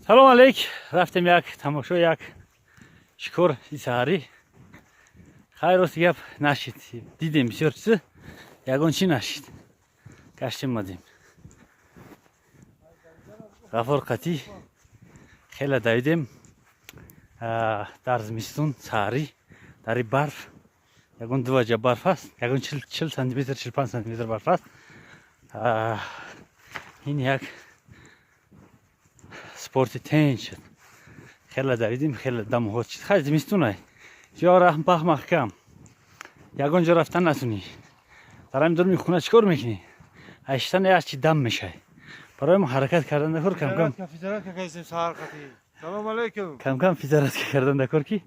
Салом алейк, рафтем як тамошо, як шикор саҳарӣ. Хайр, рости гап нашид, дидем бисёр чиз, ягон чӣ нашид. Гаштем, омадем. Ғафор қатӣ хеле давидем дар зимистон саҳарӣ, дари барф, ягон ду ваҷа барф аст, ягон 40 сантиметр, 45 сантиметр барф аст. Ин як спорти тенч шуд. Хеле давидем, хеле даму ҳод шуд. Хай, зимистон ай. Ҷо раҳм пах маҳкам. Ягон ҷо рафтан натунӣ. Дар ҳамин дуруни хона чӣ кор мекунӣ? Ҳаштан як чи дам мешавӣ. Барои мо ҳаракат кардан дакор кам-кам. Физзарядка кардем саҳар қатӣ. Салом алейкум. Кам-кам физзарядка кардан дакор, ки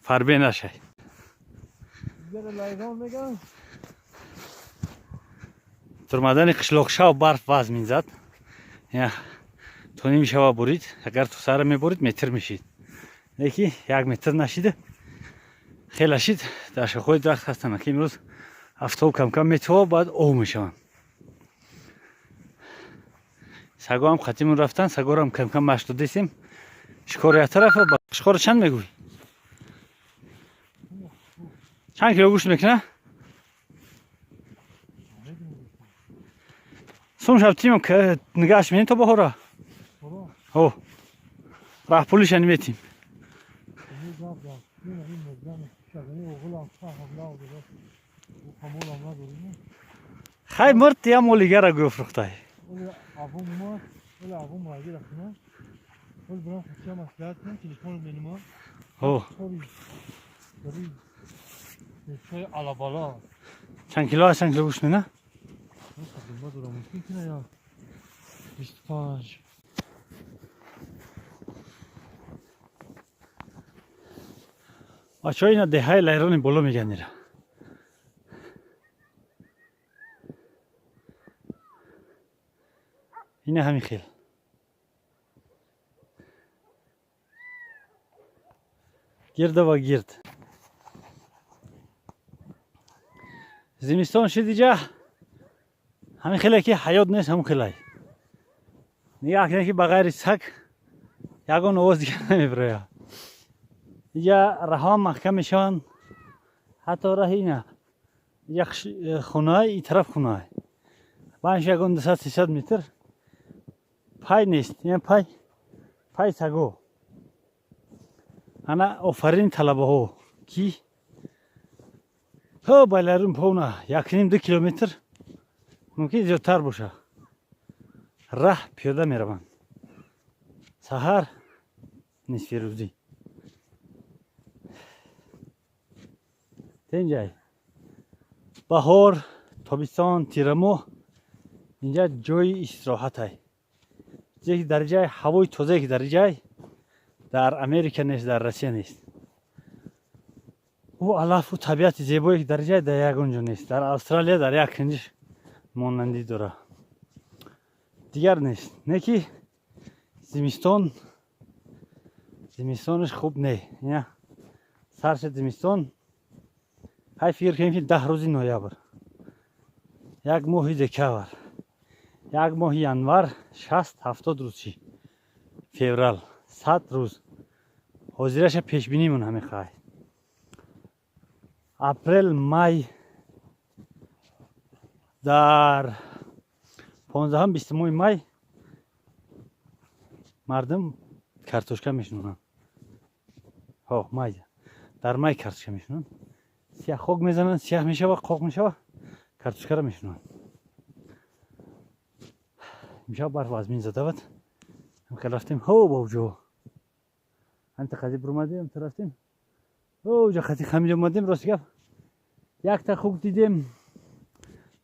фарбе нашай. Меган. Турмадани қишлоқ шав барф вазм зад. То ними шава бурид, агар то сара мебурид, метр мешид. Леки як метр нашида, хеле шид, дар шохҳои дарахт ҳастанд, ки имрӯз афтоб кам-кам метова, баъд об мешаванд. Сагоам қатимон рафтан, сагорам кам-кам машқ додесем. Шикор як тарафа, шикор чанд мегӯй? Чанд кило гӯшт мекуна? Сум шаб тимам нигаҳш менем то баҳора. О, раҳпулиша неметим. Хай, мурд, я молигара гӯё фурӯхтай. Чанд кило аст, чанд кило гӯшт мена? 25. Бачаҳо, ина деҳаи Лайрони Боло мегӯянд ира. Ина ҳамин хел. Гирда ва гирд. Зимистон шид, иҷа ҳамин хеле ки ҳаёт нест, ҳамун хелай. Нигаҳ кунед, ки ба ғайри саг ягон овоз дигар намебирояд. Иҷа раҳоам маҳкам мешаванд, ҳатто раҳи ина. Иҷа хонаи, и тараф хонаи. Баъдаш ягон 200-300 метр пай нест. Ина пай, пай саго. Ана офарин талабаҳо, ки то Байларун повна 1,5-2 километр, мумкин зиёдтар боша. Раҳ пиёда мераванд. Саҳар, нисфирӯзӣ. Тинҷай. Баҳор, тобистон, тирамоҳ инҷа ҷои истироҳатай. Чизе ки дар ҷай ҳавои тозае, ки дар ҷай дар Америка нест, дар Россия нест. Ӯ алафу табиати зебое, ки дар ҷай дар ягон ҷо нест. Дар Австралия дар як кунҷ монандӣ дора. Дигар нест. Не ки зимистон, зимистонаш хуб не. Ина сар шуд зимистон. Ҳай, фикр кунем, ки 10 рӯзи ноябр, як моҳи декабр, як моҳи январ, 60-70 рӯз чи, феврал 100 рӯз. Ҳозираша пешбинимон ҳамин хай. Апрел, май. Дар 15-20 май мардум картошка мешинонанд. Ҳо, май, дар май картошка мешинонанд, сиях хок мезананд, сиях мешава, қоқ мешава, картошкаро мешинонанд. Имшаб барф аз мин задавад. Хел рафтем, ҳо, бовҷо ҳамта қади бурмадем, та рафтем, ҳо, ҷа қати хамиҷ омадем. Рости гап, якта хук дидем,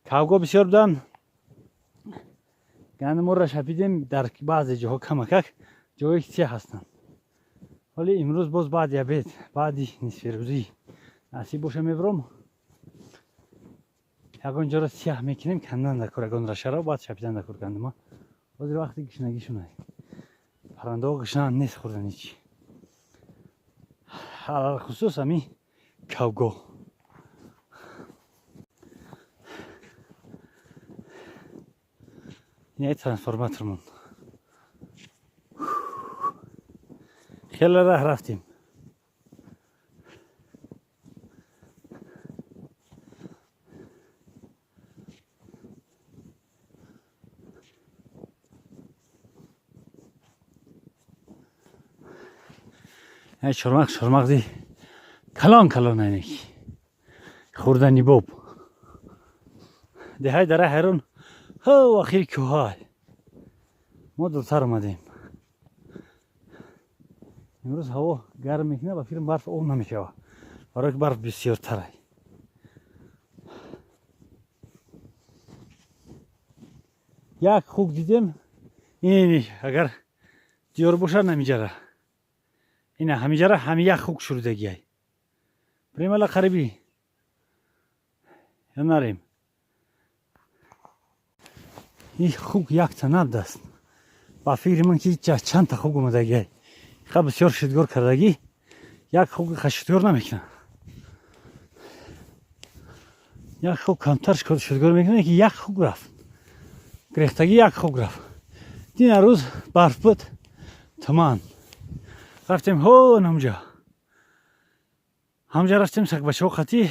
кавго бисёр буданд, гандуморо шапидем. Дар баъзе ҷоҳо камакак ҷои сиях ҳастанд. Вале имрӯз боз баъди обед, баъди нисфирӯзӣ насиб боша, мебуром, ягон ҷоро сиях мекунем, кандан дакор, ягон рашаро баъд шапидан дакор гандума. Ҳозир вақти гишнагишунай, паррандаҳо гишнаанд, нест хӯрдани чӣ, алалхусус ами кавго. Ин трансформатормон. Хеле раҳ рафтем. Чормағз, чормағзи калон калон, айнеки хӯрдани боб. Деҳаи Дара Ҳайрон, ҳо, ахири кӯҳай. Мо дуртар омадем. Имрӯз ҳаво гарм мекунад, ба фикрам, барф об намешава, барое ки барф бисёртарай. Як хук дидем, ин агар диёр бошад, намиҷара, ина ҳамиҷара ҳами як хук шурудагиай. Примала қариби ё нарем? И хук якта набдаст. Ба фикри ман, ки чандта хук омадагиай, ха, бисёр шидгор кардагӣ. Як хуки хашидгор намекунад, як хук камтар шидгор мекунад, ки як хук рафт, гирехтагӣ як хук рафт. Дина рӯз барф буд, туман, рафтем, ҳо, ҳамҷа, ҳамҷа рафтем, сагбачаҳо қатӣ,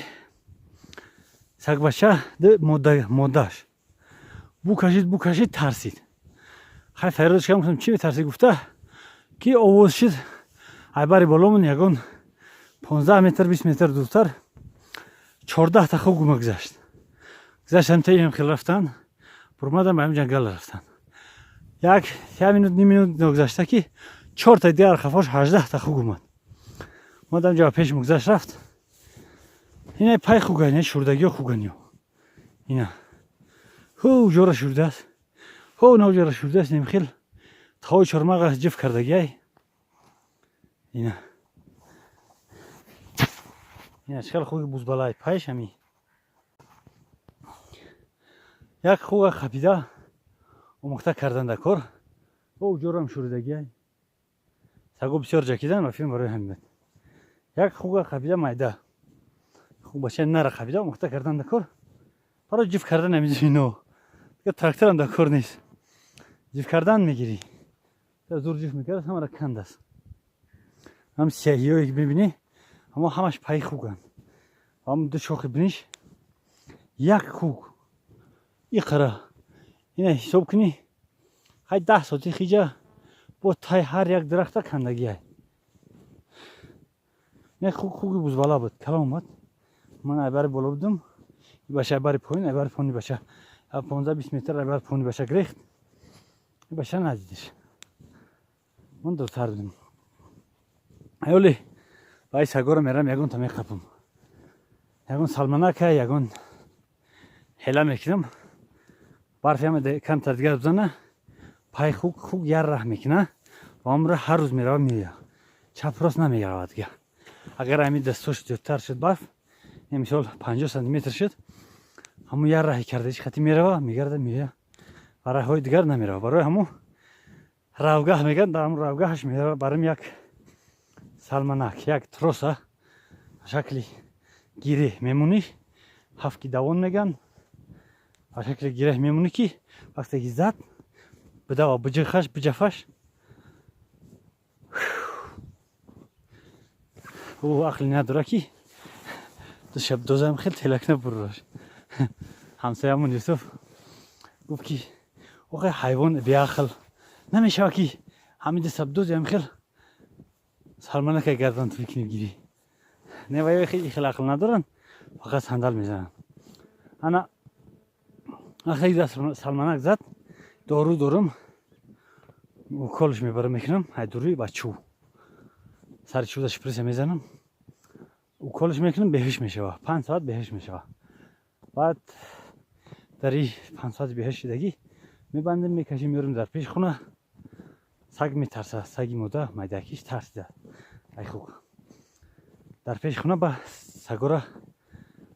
сагбача моддаш бу кашид, бу кашид, тарсид. Хай, фарёдаш кардам, гуфтам: «Чӣ метарсӣ?» Гуфта ки овоз шид, айбари боломон ягон 15 метр, 20 метр дуртар 14та хук гума гузашт. Гузаштам, таим хел рафтан, бурмадан, ба ҳам ҷангал рафтан. Як минут, ним минут ногузашта ки чорта дигар хафош 18та хук омад. Омадам ҷо, пешмо гузашт, рафт. Ина пай хуга, ина шурдагиё хуганиё, ина ҳу ҷора шурдааст, ҳо, ҷора шурдааст. Немхел тахои чормағ ҷиф кардагиай. Ина, ина чӣ хел хуги бузбалай пайш. Ами як хуга хапида омӯхта кардан дар кор. О, ҷорам шурдагиай, саго бисёр ҷакидан ва филм барои ҳамин. Як хуга хапида, майда хуг, бача нара хапида омӯхта кардан дар кор барои ҷиф кардан. Ҳамино тракторам дар кор нест, ҷиф кардан мегирӣ, зур ҷиф мекард, ҳамара канд аст. Ҳам сияҳиёе ки мебинӣ, ҳамо ҳамаш пайи хуганд. Ҳам ду шохи биниш, як хуг иқара. Ина ҳисоб кунӣ, ҳай, 10 соати хиҷа бо тай ҳар як дарахта кандагиай. Не, хуг, хуги бузбала буд, калон омад. Ман айбари боло будум, баша айбари поин, айбари поини баша 15-20 метр айбари поини баша гирехт, баша надидиш. Ман дуртар будем. Айоли бай сагоро мерам, ягонта меқапам, ягон салманака, ягон ҳела мекунам. Барфи ҳама камтар дигар бизана, пай хуг, хуг яр раҳ мекуна ва амра ҳар рӯз мерава, меоя, чап рост намеравад дига. Агар ҳами дастош зиёдтар шуд барф, мисол 50 сантиметр шуд, ҳамун яр раҳи карда ҳеч хати мерава, мегарда, меоя ва раҳҳои дигар намерава. Барои ҳамун равгаҳ мегӯянд, дар ҳамун равгаҳаш мерава. Барам як салманак, як троса шакли гиреҳ мемонӣ, ҳафт ки давон мегӯянд, ба шакли гиреҳ мемонӣ, ки вақте ки зад, бидава, биҷихаш, биҷафаш. Ӯ ақли надора, ки душаб дозам хел телак набурраш. Ҳамсоямон Юсуф гуфт, ки охе, ҳайвон беақл намешава, ки ҳамида сабдози ҳам хел салманака гардан туй кунӣ, гирӣ. Не, вай хеле ақл надоранд, фақат сандал мезананд. Ана вақте салманак зад, дору дорум, уколш мебарам, мекунам. Ай дуруи ба чӯб, сари чӯбда шприца мезанам, уколш мекунам, беҳуш мешава. 5 соат беҳуш мешава. Баъд дар и 5 соати беҳуш шудагӣ мебандем, мекашем, меорем дар пеши хона. Саг метарса, саги мода майдакиш тарсида ай хук. Дар пеши хона ба сагора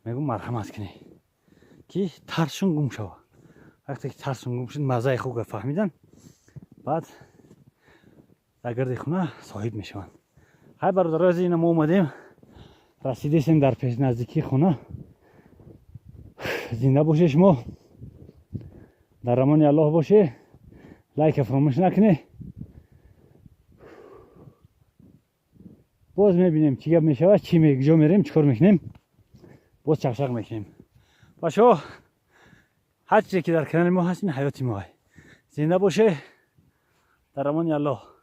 мегӯм, марҳамат кунӣ, ки тарсшон гум шава. Вақте ки тарсшон гум шуд, маззаи хука фаҳмидан, баъд дар гирди хона соҳиб мешаванд. Хай, бародарои азиз, ина мо омадем, расидесем дар пеш наздикии хона. Зинда боше шумо, дар амони Аллоҳ боше. Лайка фаромӯш накунед. Боз мебинем, чӣ гап мешавад, чӣ ҷо мерем, чӣ кор мекунем, боз чақчақ мекунем. Бачаҳо, ҳар чизе ки дар канали мо ҳаст, ин ҳаёти моа. Зинда боше, дар амони Аллоҳ.